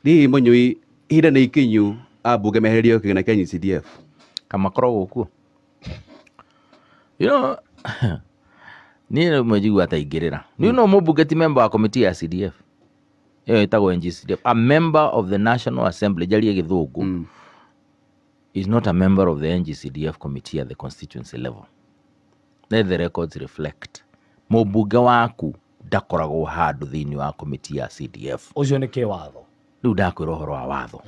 Hihi Mũnyui, ihinda nĩ ikinyu ambunge mehererio kĩgĩna kĩa NGCDF? Kamakoragwo kuo. Niĩ rĩmwe njiguaga ta ingĩrĩra. You know mũmbunge ti member wa committee ya CDF. Ĩyo ĩtagwo NGCDF. A member of the National Assembly, njarie Gĩthũngũ, is not a member of the NGCDF committee at the constituency level. Let the records reflect. Mũmbunge waku ndakoragwo handũ thĩinĩ wa committee ya CDF. Ũcio nĩ kĩwatho. Rĩu ndakwĩra ũhoro wa watho.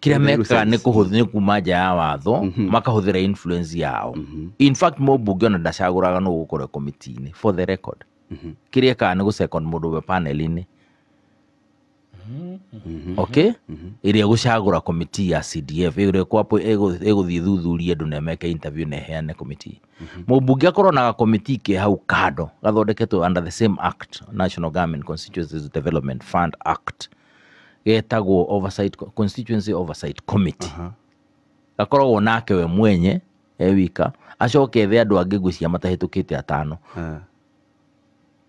Kĩrĩa mekaga nĩ kũhũthĩra, nĩ kuma nja ya watho, makahũthĩra influence yao. In fact, mũmbunge ona ndacagũraga nũ ũgũkorwo committee-inĩ, for the record. Kĩrĩa ekaga nĩ gũ-second mũndũ we panel-inĩ. Okay? Ĩrĩa ĩgũcagũra committee ya CDF, ĩrĩa ĩgũthiĩ thuthurie andũ na meke interview na ĩheane committee. Mũmbunge akorwo na committee ke hau kando gathondeketwo under the same act, National Government Constituencies Development Fund Act, getagwo oversight, Constituency Oversight Committee. Gakoragwo nake we mwenye e wika, acoke ethe andũ angĩ ngwĩciria matahĩtũkĩte atano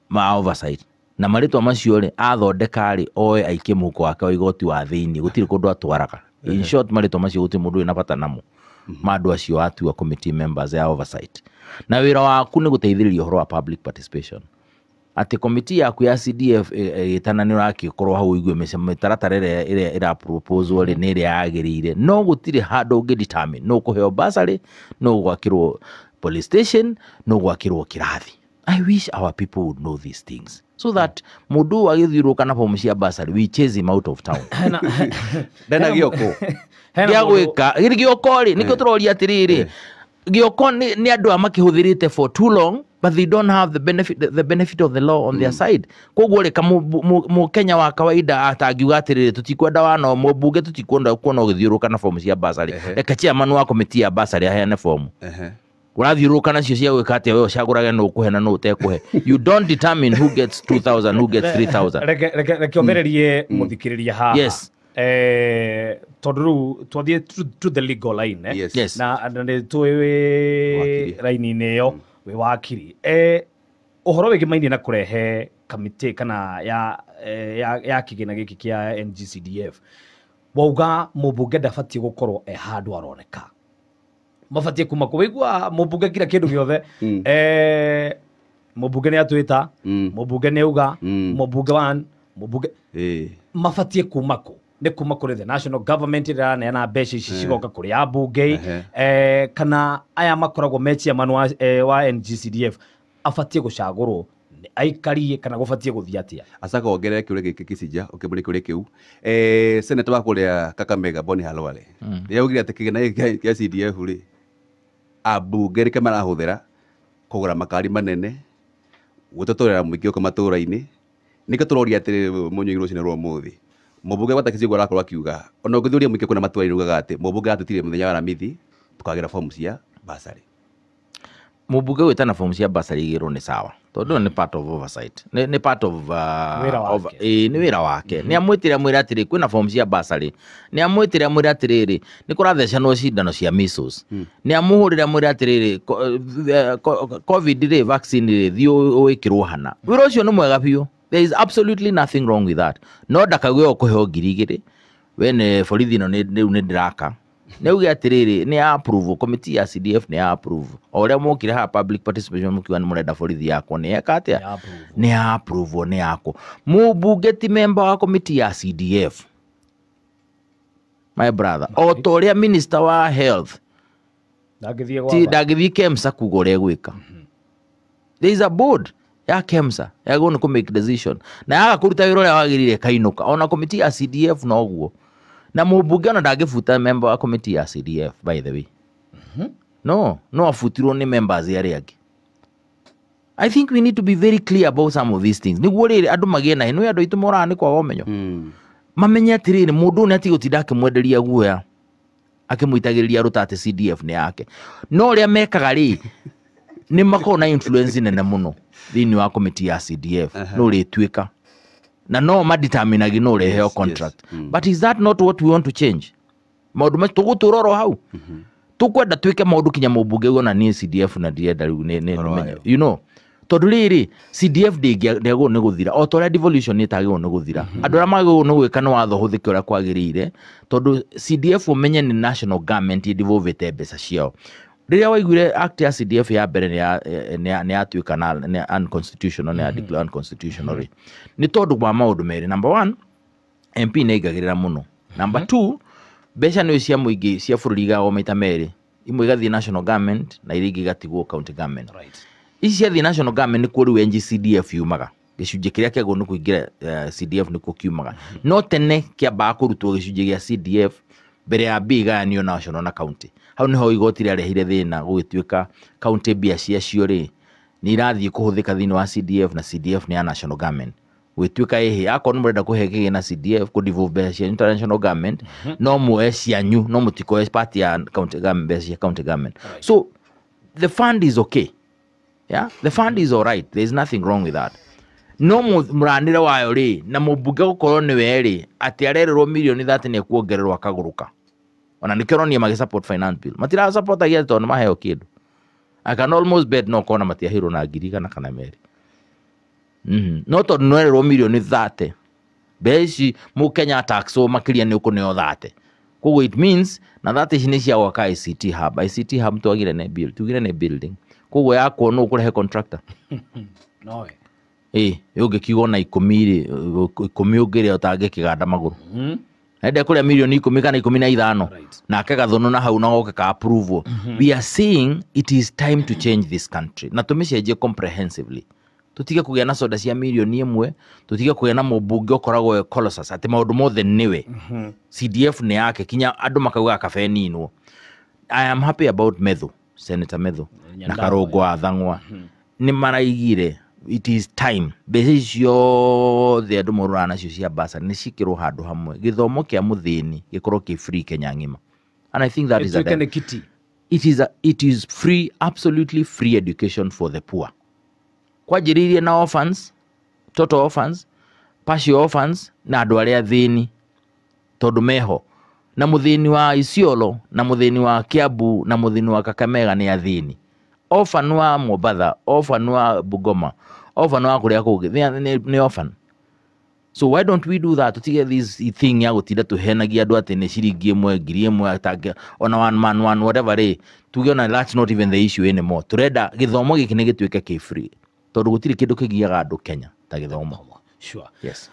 ma oversight, na marĩtwa macio rĩ athondeka rĩ oe aikie mũhuko wake wa igoti wa thĩinĩ, gũtirĩ kũndũ atwaraga. In short, marĩtwa macio gũtirĩ mũndũ wĩna bata namo ma andũ acio atua committee members ya oversight. Na wĩra waku nĩ gũteithĩrĩria ũhoro wa public participation, atĩ committee yaku ya CDF ĩgĩtana nĩ ũrakĩkorwo hau ũigue mĩtaratara ĩrĩa ĩra proposal rĩ nĩ ĩrĩa yagĩrĩire, no gũtirĩ handũ ũngĩ determine nũ ũkũheo bursary, nũ ũgwakĩrwo police station, nũ ũgwakĩrwo kĩrathi. I wish our people would know these things so that mũndũ ũyũ agĩthiũrũrũka na fomu cia bursary, we chase him out of town. Ndena gĩoko. Hena gĩa mũndũ- gwĩka gĩoko rĩ, nĩkĩo tũroria atĩrĩrĩ, gĩoko nĩ andũ a makĩhũthĩrĩte for too long, but they don't have the benefit of the law on their side. Koguo rĩ, mũkenya wa kawaida atangiuga atĩrĩrĩ, tũtikwenda wano mũmbunge, tũtikwenda kuona ũgĩthiũrũrũka na fomu cia bursary, reke chairman wa committee ya bursary aheane fomu. Ũrathiũrũrũka nacio cia gwĩka atĩa? We ũcagũrage nũ ũkũhe na nũ ũtekũhe. You don't determine who gets 2000, who gets 3000. Reke omĩrĩrie mũthikĩrĩria haha. Yes. Tondũ rĩu twathiĩ to the legal line, eh? Yes. Yes. Na nĩ tũĩ wĩ Wakiri. raini-inĩ ĩyo wĩ wakiri, ũhoro wĩgĩmainie na kũrehe kamĩtĩ kana ya kĩgĩna gĩkĩ kĩa NGCDF, wauga mũmbunge ndabatiĩ gũkorwo e handũ aroneka, mabatiĩ kuma kũ wĩigua mũmbunge kira kĩndũ gĩothe. Mũmbunge nĩ atwĩta, mũmbunge nĩ auga, mũmbunge one, mũmbunge mabatiĩ kuma kũ? Nĩ kuma kũrĩ the national government ĩrĩa ĩraneana mbeca ici cigoka kũrĩ ambunge, kana aya makoragwo me chairman wa NGCDF abatiĩ gũcagũrwo nĩ aikarie, kana gũbatiĩ gũthiĩ atĩa? Acoka wongerere kĩũria gĩkĩ kĩcija ũkĩmũrĩ kĩũria kĩu, senator wa kũrĩa Kakamega Boni Khalwale nĩ augire atĩ kĩgĩna gĩkĩ kĩa CDF rĩ, ambunge nĩkĩo marahũthĩra kũgũra makari manene gwĩtũtũrĩra mũingĩ gũkũ matũra-inĩ. Nĩkĩo tũroria atĩrĩrĩ, Mũnyui, rũcinĩ rwa ũmũthĩ mũmbunge gwata Kĩcigo arakorwo akiuga ona ũngĩthũria mũingĩ kũna matũra-inĩ ugaga atĩ mũmbunge atũtire mũthenya wa Aramithi tũkagĩra fomu cia bursary. Mũmbunge gwĩtana fomu cia bursary igĩrwo nĩ sawa, tondũ nĩ part of oversight, nĩ part of Wĩra wake. Ĩĩ, nĩ wĩra wake. Nĩ amwĩtire amwĩre atĩrĩ kwĩna fomu cia bursary, nĩ amwĩtire amwĩre atĩrĩrĩ nĩ kũrathecanwo cindano cia measles, nĩ amũhũrĩre amwĩre atĩrĩrĩ COVID rĩ, vaccine rĩ, thiĩ wĩkĩrwo hana. Wĩra ũcio nĩ mwega biũ, there is absolutely nothing wrong with that, no ndakauge ũkũheo 2000 we nĩ borithi ĩno rĩu nĩ ndĩraka. Nĩ auge atĩrĩrĩ nĩ approve committee ya CDF, nĩ approve o ũrĩa mokire haha public participation mũkiuga nĩ mũrenda borithi yakwo, nĩ eka atĩa? Nĩ approve. Nĩ approve, nĩ yakwo. Mũmbunge ti member wa committee ya CDF, my brother, o ta ũrĩa minister wa health ndangĩthiĩ ti gwatha. Ndangĩthiĩ KEMSA kuga ũrĩa egwĩka. There is a board ya KEMSA yagĩrĩirwo nĩ kũ make decision, na yaga kũruta wĩra ũrĩa wagĩrĩire ĩkainũka. Ona committee ya CDF noguo, na mũmbunge ona ndangĩbuta member wa committee ya CDF, by the way. No abutirwo nĩ members arĩa angĩ. I think we need to be very clear about some of these things nĩguo rĩrĩ andũ magĩe na nĩ andũ aitũ moraga nĩ kwaga ũmenyo, mamenye atĩrĩrĩ mũndũ ũyũ nĩ atige gũtinda akĩmwenderia guoya, akĩmũitagĩrĩria rũta atĩ CDF nĩ yake. No ũrĩa mekaga rĩ, nĩ makoragwo na influence nene mũno thĩinĩ wa committee ya CDF, no ũrĩtuĩka na no madeterminagi no ũreheo contract. But is that not what we want to change? Maũndũ macio tũgũtũra oro hau tũkwenda twĩke maũndũ kinya mũmbunge ugo na niĩ CDF na ndirenda rĩu Ũhoro nĩ wayo. you know Tondũ rĩrĩ, CDF ndĩagĩrĩirwo nĩ gũthira o ta ũrĩa devolution ĩtagĩrĩirwo nĩ gũthira. Andũ arĩa magĩrĩirwo nĩ gwĩka nĩ watho ũhũthĩke ũrĩa kwagĩrĩire, tondũ CDF ũmenye nĩ national government ĩdevolvĩte mbeca ciao. Rĩrĩa waiguire act ya CDF ya mbere nĩ yatuĩka na nĩ unconstitutional, nĩ ya declare unconstitutional rĩ, nĩ tondũ wa maũndũ merĩ. Number one, MP nĩ aingagĩrĩra mũno. Number two, mbeca nĩ cia mũingĩ cia bũrũri igagwo maita merĩ, imwe igathiĩ national government na iria ingĩ igatigwo county government. Ici ciathiĩ national government nĩkuo rĩu NGCDF yumaga, gĩcunjĩ kĩrĩa kĩagĩrĩirwo nĩ kũingĩra CDF nĩkuo kiumaga. No tene kĩambaga kũrutwo gĩcunjĩ gĩa CDF mbere ya mbia igayanio national na county. Hau nĩho igoti rĩarehire thĩna, gũgĩtuĩka county mbia ciacio rĩ nĩ irathiĩ kũhũthĩka thĩinĩ wa CDF, na CDF nĩ ya national government. Gwĩtuĩka ĩhĩ, akorwo nĩ mũrenda kũhe kĩgĩna CDF kũ devolve mbeca cianyu ta national government, no muoe cianyu, no mũtikoe part ya county government, mbeca cia county government. So the fund is okay. Yeah, the fund is all right, there is nothing wrong with that. No mũranĩre wayo rĩ, na mũmbunge gũkorwo nĩwe rĩ, atĩ arererwo mirioni 30 nĩ ekuongererwo akagũrũka. Ona nĩkĩo ũronire magĩ support finance bill. Matira supportagia tondũ nĩ maheo kĩndũ. I can almost bet no kona matiaheirwo na ngiri igana kana merĩ. No tondũ nĩwererwo mirioni 30, mbeca ici mũkenya tax makĩria nĩ ũkũneo 30. Koguo it means na 30 ici nĩ cia gwaka ICT hub. ICT hub twagire nĩ build, tugire nĩ building. Koguo yakwo nũ ũkũrehe contractor? Nowe. Ĩ, ũngĩkiuga ona 10 rĩ, 10 ũngĩrĩa ũtangĩkĩganda magũrũ. Ende kũrĩa mirioni 10 kana 15. Nake gathũnũ na hau na goke ka approve. We are saying it is time to change this country. Na tũmĩcenjie comprehensively. Tũtige kũgĩa na soda cia mirioni 1, tũtige kũgĩa na mũmbunge ũkoragwo e colossus atĩ maũndũ mothe nĩwe. CDF nĩ yake, kinya andũ makauga kabe ninwo. I am happy about Methu, Senator Methu na Karũngũ wa Thang'wa. Nĩ maraigire it is time. Mbeca ici ciothe andũ morũraga nacio cia bursary nĩ cikĩrwo handũ hamwe. Gĩthomo kĩa mũthĩni gĩkorwo kĩ free Kenya ng'ima. And I think that is a Ĩtuĩke nĩ kiti. It is free, absolutely free education for the poor. Kwanjĩrĩirie na orphans, total orphans, partial orphans na andũ arĩa athĩni tondũ meho. Na mũthĩni wa Isiolo na mũthĩni wa Kiambu na mũthĩni wa Kakamega nĩ athĩni. Orphan wa Mombatha, orphan wa Bungoma, orphan wa kũrĩa kũngĩ nĩ orphan. So why don't we do that? Tutige this thing ya gũtinda tũhenagia andũ atĩ nĩ ciringi ĩmwe, ngiri ĩmwe, atange, ona one man one whatever rĩ, tuge ona that's not even the issue anymore. Tũrenda gĩthomo gĩkĩ nĩ gĩtuĩke kĩ free. Tondũ gũtirĩ kĩndũ kĩgiaga andũ Kenya ta gĩthomo. Sure. Yes.